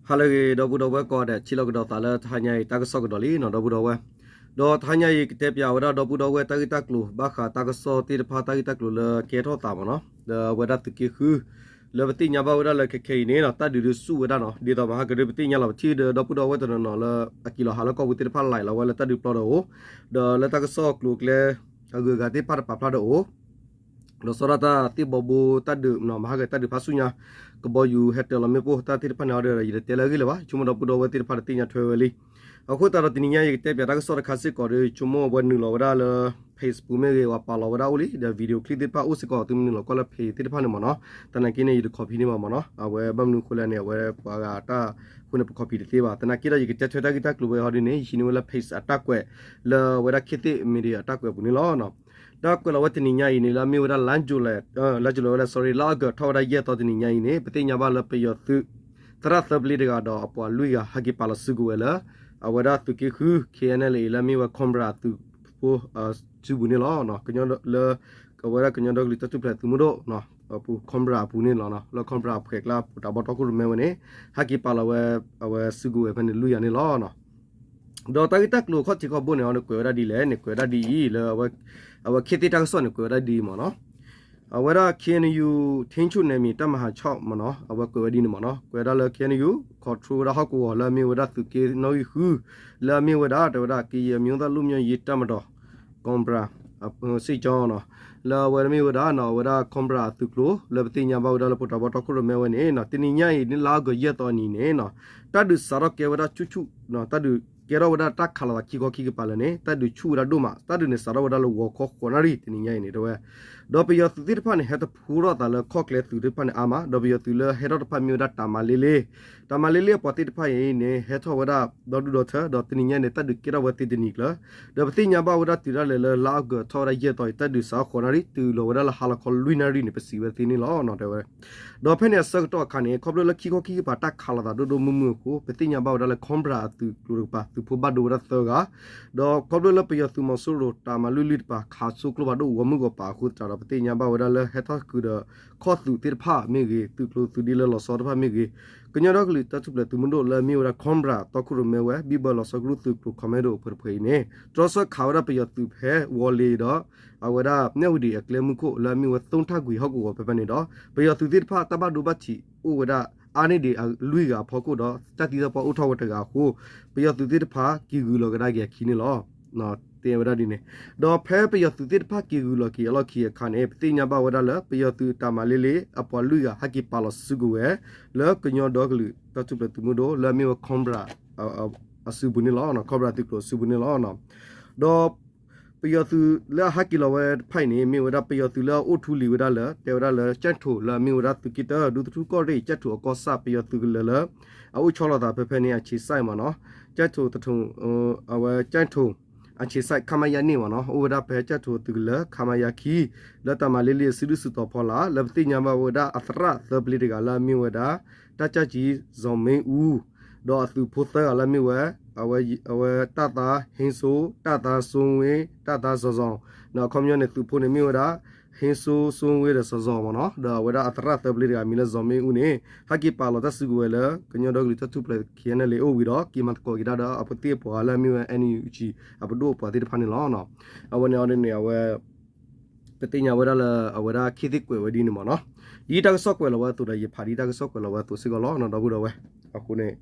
ဟါလၢအဂ့ၤ ဒီပုၢ်ဒီဝဲၢ်ကိးဂၤဒဲး, ထံၣ်လိာ်ကဒီးသးလၢတဟါညါအံၤ တၢ်ကစီၣ်ကဒီးလံနီၤ ဒီပုၢ်ဒီဝဲၢ်. ဒီးတဟါညါအံၤ ကတဲပၠးဝဲဒၣ်ဒီပုၢ်ဒီဝဲၢ်တၢ်ဂ့ၢ်တၢ်ကျိၤ ဘၣ်ဃးတၢ်ကစီၣ်သ့ၣ်တဖၣ် တၢ်ဂ့ၢ်တၢ်ကျိၤလၢကဲထီၣ်သးမ့ၢ်နီၤ, ဒီးအဝဲဒၣ်သုးက့ဃု လၢပသ့ၣ်ညါဘၣ်ဝဲဒၣ်လၢခဲခဲအံၤန့ၣ်နီၤ တၢ်ဒုးဒုးဆူၣ်ဝဲဒၣ်နီၤ ဒ်သိးမဟါကဒုးပသ့ၣ်ညါလီၤ ပထံၣ်ဒီးဒီပုၢ်ဒီဝဲၢ်တနီၤနီၤလၢ အက့ၤလီၤဟးလၢကီၢ်ပူၤသ့ၣ်တဖၣ် လဲၤလီၤဝဲလၢတၢ်ဒုးပျီဒီး ဒီးလၢတၢ်ကစီၣ်ကျိၤကျဲ အဂုၤအဂၤသ့ၣ်တဖၣ်တပာ်ဖျါဒီးအိၣ် ဒီးစီၤဒၣ်တၢ်သ့ၣ်ဘီဘိတၢ်ဒုးနီၤ မဟါကတၢ်ဒုးဖးဆူညါ ကဘီယူၤဟဲတၢၤလီၤမ့ၣ်ပိၢ် တၢ်သ့ၣ်တဖၣ်န့ၣ်အီၤဒီး ယတတဲလၢအဂ့ၢ်လၢၤဘၣ် ဆိကမိၣ်ဒီပုၢ်ဒီဝဲၢ်သ့ၣ်တဖၣ်တသ့ၣ်ညါထွဲဝဲလံ. အဃိသတးဒီးတနံၤညါအံၤ ယကတဲပၠးတၢ်ကစီၣ်တခါစ့ၢ်ကီးဒီး ဆိကမိၣ်အဝဲနုာ်လီၤဝဲဒၣ်လၢ page ပူၤမ့ၢ်ဂ့ၤ ပှၤပာ်လီၤဝဲဒၣ်အိၣ်လံ ဒီး video clip သ့ၣ်တဖၣ်အိၣ်စ့ၢ်ကီးသုမ့ၢ်နုာ်လီၤကွၢ်လၢ page သ့ၣ်တဖၣ်န့ၣ်မ့ၢ်နီၤ, သနာ်က့န့ၣ် ယတ copy န့ၢ်ဘၣ်မ့ၢ်နီၤ အဝဲဘၣ်မနုၤအဃိလဲၣ်န့ၣ် အဝဲပှၤဂၤတၢ်အဃိန့ၣ် ပ copy တသ့ဘၣ် သနာ်က့ဒီး ယကတဲထွဲတၢ်ဂ့ၢ်တၢ်ကျိၤဝဲအီၤဒ်န့ၣ် ယဟံးန့ၢ်ဝဲလၢ page အတၢ်ကွဲး လၢအဝဲဒၣ် ခေတ်သစ် media အတၢ်ကွဲးပူၤန့ၣ်လီၤ. တၢ်ကွဲးလီၤဝဲတနံၤညါအံၤန့ၣ် လၢအမ့ၢ်ဝဲဒၣ် လါ July လါ July ဝဲဒၣ် sorry လါအီကူးထီၣ်ဝဲဒၣ်ယဲၢ်သီတနံၤညါအံၤန့ၣ် ပသ့ၣ်ညါဘၣ်လၢပယီၤသုး သရၣ်သၢပလ့တဂၤဒီးအပှၤလွံၢ်ဂၤ ဟဲက့ၤပာ်လီၤစုကဝဲၤလၢ အဝဲဒၣ်သုးက့ဃု KNLA လၢအမ့ၢ်ဝဲ Cobra အသုးဖိ စုပူၤန့ၣ်လီၤ. လၢ အဝဲဒၣ်ကညီဒီကလုာ်တၢ်ထူၣ်ဖျဲးသုးမုၢ်ဒိၣ် Cobra အပူၤန့ၣ်လီၤ. လၢ Cobra အဖှဲးကျါ ပူၤတၢ်ဘီတီခိၣ်ရိၣ်မဲဝဲန့ၣ် ဟဲက့ၤပာ်လီၤဝဲ အဝဲစုကဝဲၤဖဲန့ၣ်လွံၢ်ဂၤန့ၣ်လီၤ. ဒီးတၢ်ဂ့ၢ်တၢ်ကျိၤခီၣ်ထံးခီၣ်ဘိန့ၣ် အဝဲန့ၣ်ကွဲးဝဲဒၣ်ဒ်လဲၣ်န့ၣ် ကွဲးဝဲဒၣ်ဒ်အံၤ လၢ အဝဲ ခေတ်သစ် တၢ်ကစီၣ်န့ၣ် ကွဲးဝဲဒၣ်ဒ်အံၤမ့ၢ်နီၤ. အဝဲဒၣ် KNU ထိန်းချုပ်နယ်မြေ တပ်မဟာခြောက် မ့ၢ်နီၤ အဝဲကွဲးဝဲဒ်န့ၣ်မ့ၢ်နီၤ ကွဲးဝဲဒၣ်လၢ KNU control ဝဲဒၣ်ဟီၣ်ကဝီၤလၢအမ့ၢ်ဝဲဒၣ်သုးက့နီၣ်ဂံၢ်ဃု လၢအမ့ၢ်ဝဲဒၣ် တဲဝဲဒၣ် ကရင်အမျိုးသားလွတ်မြောက်ရေးတပ်မတော် Cobra စ့ၢ်ကီးနီၤ လၢအဝဲမ့ၢ်ဝဲဒၣ်နီၤ အဝဲဒၣ် Cobra အသုးကျိၤ လၢပသ့ၣ်ညါဘၣ်ဝဲဒၣ်လၢပူၤတၢ်ဘီတီခိၣ်ရိၣ်မဲဝဲန့ၣ်နီၤ တနံၤညါအံၤန့ၣ် လါအီကူးယဲၢ်သီအနံၤန့ၣ်နီၤ တၢ်ဒုးစးထီၣ်ကဲဝဲဒၣ်ဆူၣ်ဆူၣ် တၢ်ဒုးကဲထီၣ်ဝဲဒၣ်တၢ်ခးလိာ်သးခံခီခံကပၤလၢာ်န့ၣ် တၢ်ဒုးဆူၣ်ဝဲဒၣ်ဒိၣ်မး တၢ်ဒုးန့ၣ်စးထီၣ်ဝဲဒၣ်လၢဂီၤခီဃိးနၣ်ရံၣ်တနံၤညါအံၤန့ၣ် တဲဝဲ ဒီးပယီၤသုးသ့ၣ်တဖၣ်န့ၣ် ဟဲတဖှိထီၣ်သးလၢခီၣ်ကျဲသုးသ့ၣ်တဖၣ်န့ၣ်အါမး ဒီးပယီၤသုးလၢဟဲထီၣ်တဖၣ်မ့ၢ်ဝဲဒၣ်တၢ်မၤလ့လ့ တၢ်မၤလ့လ့အပှၤသ့ၣ်တဖၣ်အံၤန့ၣ် ဟဲထီၣ်ဝဲဒၣ်ဒီဒူၣ်ဒီထၢ ဒီးတနံၤညါန့ၣ် တၢ်ဒုးကဲထီၣ်ဝဲသ့တနံၤကျၢၤ ဒီးပသ့ၣ်ညါဘၣ်ဝဲဒၣ်တုၤဒၣ်လဲာ်လၢလါအီကူးထီၣ်ဝဲဒၣ်ယဲၢ်သီအံၤ တၢ်ဒုးစးထီၣ်ဃိးနၣ်ရံၣ် တုၤလီၤဝဲဒၣ်လၢဟါလီၤခီလွံၢ်နၣ်ရံၣ်န့ၣ် ပစံးဝဲသ့န့ၣ်လီၤ တဲဝဲ ဒီးဖဲန့ၣ်အဆၢကတီၢ်အခါန့ၣ် ခီဖျိလၢခံခီခံကပၤတၢ်ခးလိာ်သးဒိၣ်ဒိၣ်မုၢ်မုၢ်အဃိ ပသ့ၣ်ညါဘၣ်ဝဲဒၣ်လၢ Cobra အသုးကျိၤတကပၤ သုးဖိဘၣ်ဒိဝဲဒၣ်သၢဂၤ ဒီးခီဖျိလၢပယီၤသုးမီၤစိရိၤတၢ်မၤလွံၢ်လွံၢ်တပၤ ခးဆိကျိဘၣ်ဒိၣ်ဂီၤမုၢ်ဂီၤပၤအဃိသတးဒီး ပသ့ၣ်ညါဘၣ်ဝဲဒၣ်လၢဟဲထီၣ်ဃုာ်ဒီး ခီၣ်သုးသ့ၣ်တဖၣ်မ့ၢ်ဂ့ၤ သုးကျိၤသုးဒ့လၢလီၤဆီတဖၣ်မ့ၢ်ဂ့ၤ ကညီဒီကလုာ်တၢ်ထူၣ်ဖျဲးသုးမုၢ်ဒိၣ်လၢအမ့ၢ်ဝဲဒၣ် Cobra တီခိၣ်ရိၣ်မဲဝဲ ဘံၣ်ဘၢလီၤဆီကရူၢ်သုးကျိၤ commando အဖှဲးတဖှဲးအံၤန့ၣ် တြီဆၢခးဝဲဒၣ်ပယီၤသုးဖဲဝီၤလ့ၤဒီး အဝဲဒၣ် မြဝတီ အကျဲမုၢ်ခိၣ် လၢအမ့ၢ်ဝဲသိထၣ်ကွံာ်ဟီၣ်ကဝီၤဖဲဖဲန့ၣ်ဒီး ပယီၤသုးသ့ၣ်တဖၣ်တၢ်ဘၣ်ဒိဘၣ်ထံးအိၣ်ဝဲဒၣ်အါန့ၢ်ဒံးအလွံၢ်ဂၤအဖီခိၣ်ဒီး တၢ်သံတၢ်ပှၢ်အိၣ်ထီၣ်ဝဲတဂၤအဃိ ပယီၤသုးသ့ၣ်တဖၣ်က့ၤဂုာ်လီၤကဒါက့ၤအခံန့ၣ်လီၤ. တဲဝဲဒၣ်ဒ်န့ၣ် ဒီးဖဲပယီၤသုးသ့ၣ်တဖၣ်က့ၤဂုာ်လီၤက့ၤအလီၢ်ခံအခါန့ၣ် ပသ့ၣ်ညါဘၣ်ဝဲဒၣ်လၢ ပယီၤသုးတၢ်မၤလ့လ့အပှၤလွံၢ်ဂၤဟဲက့ၤပာ်လီၤစုကဝဲၤ လၢကညီဒီကလုာ်တၢ်ထူၣ်ဖျဲးသုးမုၢ်ဒိၣ်လၢအမ့ၢ်ဝဲ Cobra အစုပူၤန့ၣ်လီၤ. Cobra သုးကျိၤအစုပူၤန့ၣ်လီၤ. ဒီး ပယီၤသုးလၢအဟဲက့ၤလီၤဝဲတဖၣ်အံၤန့ၣ် မ့ၢ်ဝဲဒၣ်ပယီၤသုးလၢအအိၣ်ထူလံၤဝဲဒၣ်လၢ ကၠဲၣ်ထိၣ် လၢအမ့ၢ်ဝဲဒၣ်သုးက့တၢ ဒူသထူၣ်ကီၢ်ရ့ၣ် ကၠဲၣ်ထိၣ်အကီၢ်ဆၣ် ပယီၤသုးကလၢၤလၢ အအိၣ်ဆီလီၤသးဖဲဖဲန့ၣ် အ ခြေစိုက် မ့ၢ်နီၤ ကၠဲၣ်ထိၣ်တထိၣ် အဝဲ ကၠဲၣ်ထိၣ် အ ခြေစိုက် ခမရ န့ၣ် မ့ၢ်နီၤ အိၣ်ဝဲဒၣ်ဖဲကၠဲၣ်ထိၣ်သုးကလၢၤ ခမရ ခံ လၢတၢ်မၤလ့လ့အစုဒုၣ်စုတီၤဖီလာ် လၢပသ့ၣ်ညါဘၣ်ဝဲဒၣ်အသရၣ်သၢပျ့တဂၤလၢအမ့ၢ်ဝဲဒၣ် တပ်ကြပ်ကြီး ဇော်မင်းဦး ဒီးအသုးဖိသၢဂၤလၢအမ့ၢ်ဝဲ အဝဲ အဝဲ တပ်သား ဟိန်းစိုး တပ်သား စိုးဝင်း တပ်သား ဇော်ဇော် ဒီးအခီပညီန့ၣ် သုးဖိန့ၣ်မ့ၢ်ဝဲဒၣ် ဟိန်းစိုး စိုးဝင်း ဒီး ဇော်ဇော် မ့ၢ်နီၤ ဒီးအဝဲဒၣ်အသရၣ်သၢပျ့တဂၤမံၤလၢ ဇော်မင်းဦး န့ၣ် ဟဲက့ၤပာ်လီၤတၢ်စုကဝဲၤလၢ ကညီဒီကလုာ်တၢ်ထူၣ်ဖျဲး KNLA အအိၣ်ဝံၤဒီး က့ၤမၤသကိးက့ၤတၢ်ဒီးအဝဲသ့ၣ်အပှၤလၢအမ့ၢ်ဝဲ NUG အပဒိၣ်အပှၤသ့ၣ်တဖၣ်န့ၣ်လီၤ. အဝဲန့ၣ်အီၤဒ်န့ၣ် အဝဲ ပသ့ၣ်ညါဝဲဒၣ်လၢအဝဲဒၣ် ခေတ်သစ် ကွဲးဝဲဒ်န့ၣ် မ့ၢ်နီၤ ဒ်တၢ်ကစီၣ်ကွဲးလီၤဝဲအသိးဒီး ယဖးဒ်တၢ်ကစီၣ်ကွဲးလီၤဝဲအသိးစ့ၢ်ကီးလီၤ ဒီပုၢ်ဒီဝဲၢ် အဃိန့ၣ်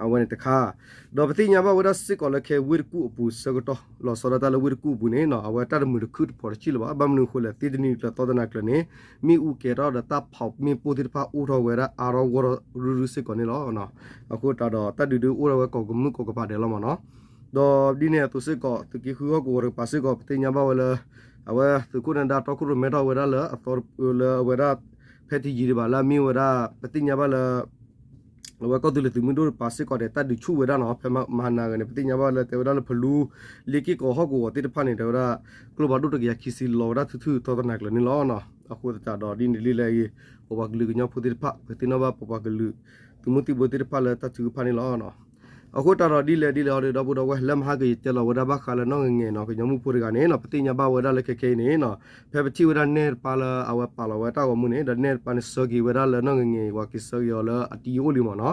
အဝဲန့ၣ်တခါ ဒီးပသ့ၣ်ညါဘၣ်ဝဲဒၣ်စ့ၢ်ကီးလၢခဲဝ့ၢ်တကူၣ်အပူၤဆၢကတီၢ် လီၤဆီဒၣ်တၢ်လၢဝ့ၢ်တကူၣ်အပူၤန့ၣ် အဝဲတၢ်တမုာ်တခုၣ်တဖှီၣ်တဆံၣ်လၢၤဘၣ် ဘၣ်မနုၤအဃိလဲၣ် သ့တနံၤကျၢၤသီတနၤကျၢၤန့ၣ် မ့ၣ်အူကဲၤထီၣ်ဒီးတၢ်ဖီးမ့ၣ်ပိၢ်သ့ၣ်တဖၣ်အိၣ်ထီၣ်ဝဲဒၣ်အါထီၣ်ဂီၢ်ထီၣ်ရုၢ်ရုၢ်စ့ၢ်ကီးန့ၣ်လီၤ. အဃိသတးဒီး တၢ်ဒုးဒုးအိၣ်ထီၣ်ဝဲကိးကမုၣ်ကိးကပၤဒဲးလီၤ မ့ၢ်နီၤ ဒီးဒ်န့ၣ်အသိးစ့ၢ်ကီး သုးက့ဃုဟီၣ်ကဝီၤတကပၤစ့ၢ်ကီး ပသ့ၣ်ညါဘၣ်ဝဲလၢ အဝဲသုးခိၣ်နဒါတီခိၣ်ရိၣ်မဲထီၣ်ဝဲဒၣ်လၢအသီ လၢအဝဲဒၣ် ဖဲတယံၤဒံးဘၣ်လၢအမ့ၢ်ဝဲဒၣ် ပသ့ၣ်ညါဘၣ်လၢ အဝဲကီၢ်သူလ့ၤသုးမုၢ်ဒိၣ်တကပၤစ့ၢ်ကီးဒီး တၢ်ဒုးဆူၣ်ဝဲဒၣ်နီၤ ဖဲမဟါနၤဂၤန့ၣ် ပသ့ၣ်ညါဘၣ်လၢတဲဝဲဒၣ်လၢဖလူ လ့က့ၢ်ကီးဟီၣ်ကဝီၤသ့ၣ်တဖၣ်န့ၣ် တဲဝဲဒၣ် ကျိဖးဒိၣ်တကယၤခံဆံလီၤဝဲဒၣ်ထူၣ်ထူၣ်သီသနၤကျၢၤန့ၣ်လီၤ. အဃိသတးဒီးဒ်န့ၣ်ဒ်လဲၣ်ဂ့ၤ ပပှၤကလုာ်ကညီဖိသ့ၣ်တဖၣ် ပသ့ၣ်နီၣ်ဘၣ်ပပှၤကလုာ် သုးမုၢ်သံၣ်ဘိသ့ၣ်တဖၣ်လၢတၢ်ထုကဖၣ်န့ၣ်လီၤ. အဃိသတးဒီးဒ်လဲၣ်ဒ်လဲၣ်အီၤဒီး ဒီပုၢ်ဒီဝဲၢ် လၢမဟါကယတဲလီၤဝဲဒၣ်ဘၣ်ဃးလၢနီၢ်ငဲၤငဲၤနီၤ ကညီမုၣ်ဖိတဂၤန့ၣ်နီၤ ပသ့ၣ်ညါဘၣ်ဝဲဒၣ်လၢခဲခဲအံၤန့ၣ်နီၤ ဖဲပထံၣ်ဝဲဒၣ်နဲၣ်တပၢ်လၢအဝဲပာ်လီၤဝဲတၢ်ဂီၤမူန့ၣ် ဒီးနဲၣ်တပၢ်န့ၣ်ဆှၢက့ၤဝဲဒၣ်လၢနီၢ်ငဲၤငဲၤအံၤ ပှၤက့ၤဆှၢက့ၤအီၤလၢအတယံၤအိၣ်လံမ့ၢ်နီၤ.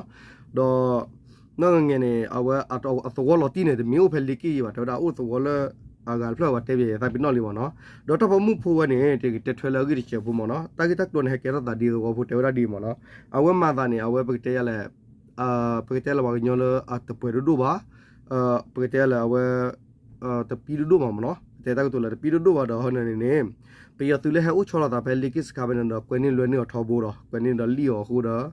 ဒီးနီၢ်ဂၤန့ၣ် အဝဲအသဝီလီၤတံၢ်န့ၣ် တမ့ၢ်အိၣ်ဖဲလ့က့ၣ်ယံၤဘၣ်, တဲဝဲဒၣ်အိၣ်သဝီလၢအဂၤတဖျၢၣ် ပှၤတဲဘၣ်ယသးပ့ၤနီၣ်လံမ့ၢ်နီၤ. ဒီးတၢ်ပိာ်မုၣ်ဖိဝဲန့ၣ် တကတဲာ်ထွဲလၢအဂ့ၢ်တစဲးဖိမ့ၢ်နီၤ, တၢ်ဂ့ၢ်တၢ်ကျိၤန့ၣ် ဟဲကဲထီၣ်သးဒ်သဝီဖိတဲဝဲဒၣ်ဒ်မ့ၢ်နီၤ. အဝဲမၤသးန့ၣ် အဝဲပကတဲယၤလဲၣ် ပကတဲလၢပှၤကညီလၢအတပှဲၤဒိၣ်ဒိၣ်ဘၣ်, ပကတဲလၢအဝဲ တပံဒိၣ်ဒိၣ်မးမ့ၢ်နီၤ, ပတဲတၢ်ကတိၤလၢတပံဒိၣ်ဒိၣ်ဘၣ်ဒီး ဟီန့ၣ်န့ၣ် ပယီၤသုးလၢဟဲအိၣ်ဆီလီၤသးဖဲလ့က့ၣ်စခါဖဲန့ၣ်ဒီး ကွဲန့ၢ်လွဲန့ၢ်အီၤထီဘိဒီး ကွဲန့ၢ်ဒီးလံၣ်အီၤအဃိဒီး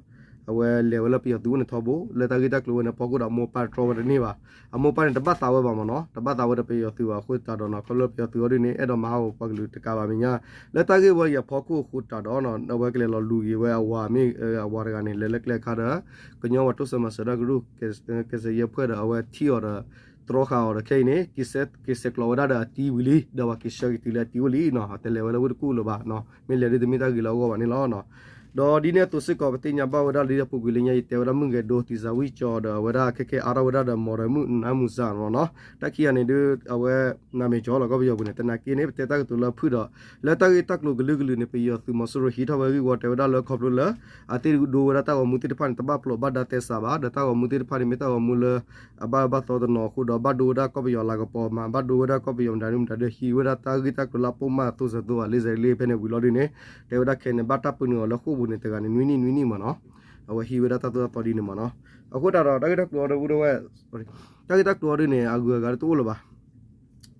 အဝဲလဲၤဝဲလၢပယီၤသုးအိၣ်န့ၣ်ထီဘိ, လၢတၢ်ဂ့ၢ်တၢ်ကျိၤဝဲန့ၣ် အဖီခိၣ်ဒီးအမိၢ်ပၢ်တြီဝဲတန့ၢ်ဘၣ်, အမိၢ်ပၢ်န့ၣ် တဘၣ်သးဝဲဘၣ်မ့ၢ်နီၤ, တဘၣ်သးဝဲဒီးပယီၤသုးဘၣ်အဃိသတးဒီးနီၤ, ခီဖျိပယီၤသုးအီၤဒ်န့ၣ် အဲၣ်ဒိးမၤဟးဂီၤပှၤကလုာ်တကးဘၣ်မဲာ်ညါ, လၢတၢ်ဂ့ၢ်ဝဲအံၤအဖီခိၣ်အဃိသတးဒီးနီၤ အဝဲကလဲၤလီၤလူၤက့ၤဝဲအဝၤမ့ၢ်အဝၤတဂၤန့ၣ် လဲၤလၢကျဲအခါဒီး ကညီဝၤတိစၢၤမၤစၢၤတၢ်ကရူၢ် ကယ်ဆယ်ရေးအဖွဲ့ဒီး အဝဲထံၣ်အီၤဒီး တြီဃာ်အီၤဒီးခဲအံၤန့ၣ် က့ၤဆဲးကျိးဝဲဒၣ်ဒီးအတံၤဝံၤလံ, ဒီးပှၤက့ၤဆှၢက့ၤတုၤလၢအတံၤအိၣ်လံနီၤ, တလဲၤဝဲလၢဝ့ၢ်တကူၣ်လၢၤဘၣ်, မ့ၢ်လဲၤဒ်တမ့ၢ်တၢ်ဂ့ၤလၢအဂီၢ်ဘၣ်န့ၣ်လီၤ. ဒီးဒ်န့ၣ်အသိးစ့ၢ်ကီး ပသ့ၣ်ညါဘၣ်ဝဲဒၣ်လံဒီးပူၤကွံာ်လၢညါ ယတဲဝဲဒၣ်မုၢ်ဂဲၤဒိ သံၣ်စၤဝံၣ်ကၠီဒီး အဝဲဒၣ်ခဲခဲအါထီၣ်ဝဲဒၣ်ဒီး မော်ဒယ်မုၣ်နါမုၢ်စၢ်နီၤ, တၢ်ခံဂၤန့ၣ်ဒုး အဝဲနမ့ၢ်ကၠီလီၤ ကီၢ်ပယီၤပူၤန့ၣ် သနာ်က့န့ၣ် ပတဲတၢ်ကတိၤလၢဖုၣ်ဒီး လၢတၢ်ဂ့ၢ်တၢ်ကျိၤကလုာ်ကလုာ်န့ၣ် ပယီၤသုးမီၤစိရိၤဟံးထီၣ်ဝဲဂ့ၢ်ဝီတဲဝဲဒၣ်လၢခီဖျိလၢ အသ့ၣ်ဒိဝဲဒၣ်တၢ်ဂီၤမူသ့ၣ်တဖၣ်န့ၣ် တဘၣ်ပျိးဘၣ်ဒါသဲစးဘၣ်, ဒီးတၢ်ဂီၤမူသ့ၣ်တဖၣ်န့ၣ် မ့ၢ်တၢ်ဂီၤမူလၢ အဘၣ်အၢဘၣ်သီတနီၤအဃိဒီး ဘၣ်ဒိဝဲဒၣ်ကီၢ်ပယီၤလၤကပီၤမး, ဘၣ်ဒိဝဲဒၣ်ကီၢ်ပယီၤမတၤဒုမတၤဒု ဟံးဝဲဒၣ်တၢ်ဂ့ၢ်တၢ်ကျိၤလၢအပိာ်မးသိစၢၤသိအလ့စဲးလ့ဖဲန့ၣ်ဝံၤလီၤဒ်န့ၣ် တဲဝဲဒၣ်ခဲန့ၣ် ဘၣ်တၢ်ပၢနုာ်အီၤလၢဃိာ်ပူၤန့ၣ် တဂၤန့ၣ် နွံနံၣ်နွံနံၣ်မ့ၢ်နီၤ, အဝဲဟံးဝဲဒၣ်တၢ်သိၣ်တၢ်သီဒ်န့ၣ်မ့ၢ်နီၤ. အဃိသတးဒီး တၢ်ဂ့ၢ်တၢ်ကျိၤအီၤဒီပုၢ်ဒီဝဲၢ် တၢ်ဂ့ၢ်တၢ်ကျိၤအီၤဒ်န့ၣ် အဂုၤအဂၤတအိၣ်လၢၤဘၣ်,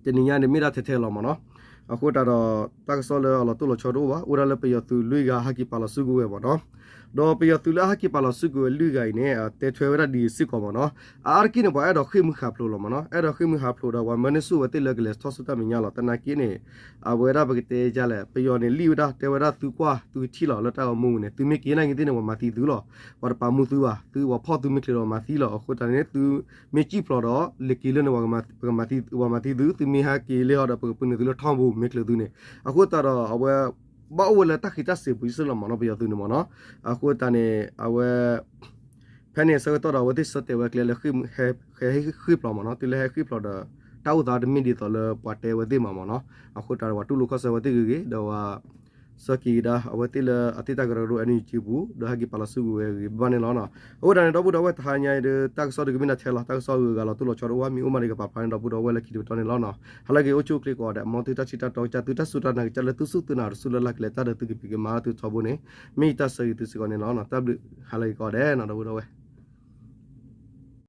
တနံၤညါန့ၣ်မ့ၢ်ဒၣ်ထဲထဲလီၤမ့ၢ်နီၤ. အဃိသတးဒီး တၢ်ကစီၣ်လၢအလီၤတိၢ်လီၤဆီတအိၣ်ဘၣ်, အိၣ်ဒၣ်လၢပယီၤသုးလွံၢ်ဂၤဟဲက့ၤပာ်လီၤစုကဝဲၤမ့ၢ်နီၤ. ဒီးပယီၤသုးလၢအဟဲက့ၤပာ်လီၤစုကဝဲၤလွံၢ်ဂၤအံၤန့ၣ် တဲထွဲဝဲဒၣ်ဒ်အံၤစ့ၢ်ကီးမ့ၢ်နီၤ, အအါတက့ၢ်န့ၣ် ပှၤအဲၣ်ဒိးဃ့ၢ်မှံဟးဖျိးလီၤမ့ၢ်နီၤ, အဲၣ်ဒိးဃ့ၢ်မှံဟးဖျိးဒီး ပှၤမၢန့ၢ်ဆူၣ်ဝဲသ့ၣ်လၢကလဲၤထီၣ်ဆူၣ်တၢ်မဲာ်ညါလီၤ. သနာ်က့န့ၣ် အဝဲဒၣ်ပကတဲဒ်လဲၣ် ပယီၤန့ၣ်လံၣ်ဝဲဒၣ် တဲဝဲဒၣ်သုကွၢ်သုကထံၣ်လီၤ လၢတၢ်ဂီၤမူပူၤန့ၣ် သုမ့ၢ်က့ၤနာ်က့ၤသ့ၣ်န့ၣ် ပှၤမၤသံသုလီၤ, ပှၤတပာ်မူသုဘၣ်, သုပှၤဖီၣ်သုမ့ၢ်ချုးဒီးပှၤမၤသံလီၤ. အဃိသတးန့ၣ် သုမ့ၢ်စံၣ်ဖျိးဒီး လဲၤက့ၤလၢန့ၣ် ပှၤမၤသံသု, သုမ့ၢ်ဟဲက့ၤလၢဟီဒီး ပကပာ်နုာ်သုလၢထီဘိ မ့ၢ်ချုးသုန့ၣ်. အဃိသတးဒီး အဝဲ ဘၣ်အိၣ်ဝဲလၢတၢ်ဃံးတၢ်စ့ၤပူၤစ့ၢ်လီၤမ့ၢ်နီၤ ပယီၤသုးန့ၣ်မ့ၢ်နီၤ. အဃိသတးန့ၣ် အဝဲ ဖဲန့ၣ်အဆၢကတီၢ်ဒီး အဝဲသ့ၣ်ဆၢတဲာ်ဝဲကျဲလၢ ဟဲဃ့ၢ်ဖျိးမ့ၢ်နီၤ, တုၤလၢဟဲဃ့ၢ်ဖျိးဒီး တၢ်အိၣ်သးတမ့ၢ်ဒ်သိးလၢပှၤတဲဝဲသ့ၣ်မးမ့ၢ်နီၤ. အဃိသတးဒီး ပှၤတူၢ်လိာ်ခီၣ်ဆၢဝဲသ့ၣ်ဂ့ၤဂ့ၤ ဒီးပှၤ ဆၢက့ၤကဒါအဝဲသ့ၣ်လၢအတ့ၢ်တၢ်ကရၢကရိ NUG ပူၤ ဒီးဟဲက့ၤပာ်လီၤစုကဝဲၤဂ့ၤဂ့ၤဘၣ်ဘၣ်န့ၣ်လီၤ. အဃိသတးန့ၣ် ဒီပုၢ်ဒီဝဲၢ်တဟါညါအံၤဒီး တၢ်ကစီၣ်ဒုးကမ့ၢ်ဒၣ်ထဲလီၤ. တၢ်ကစီၣ်အဂုၤအဂၤလီၤတိၢ်လီၤဆီတအိၣ်ဘၣ်, မ့ၢ်အိၣ်မးဒီးကပာ်ဖျါန့ၢ်ဒီပုၢ်ဒီဝဲၢ်လၢခံတပတီၢ်န့ၣ်လီၤ. ဟါလၢအဂ့ၤ အိၣ်ဆူၣ်အိၣ်ချ့ကိးဂၤဒဲး, မ်သုတၢ်ထံၣ်တၢ်တီကစၢ်, သုတၢ်စူၢ်တၢ်နာ်ကစၢ်လၢသုစူၢ်သုနာ်တစူၢ်လၢ်လၢ် ကလဲၤတၢ်ဒီးသုကပံၤကမၤလၢသုထီဘိန့ၣ် မ့ၢ်ယတၢ်ဆၢဂ့ၤသုစ့ၢ်ကီးန့ၣ်လီၤ. တၢ်ဘျုး ဟါလၢအဂ့ၤကိးဂၤဒဲး ဒီပုၢ်ဒီဝဲၢ်.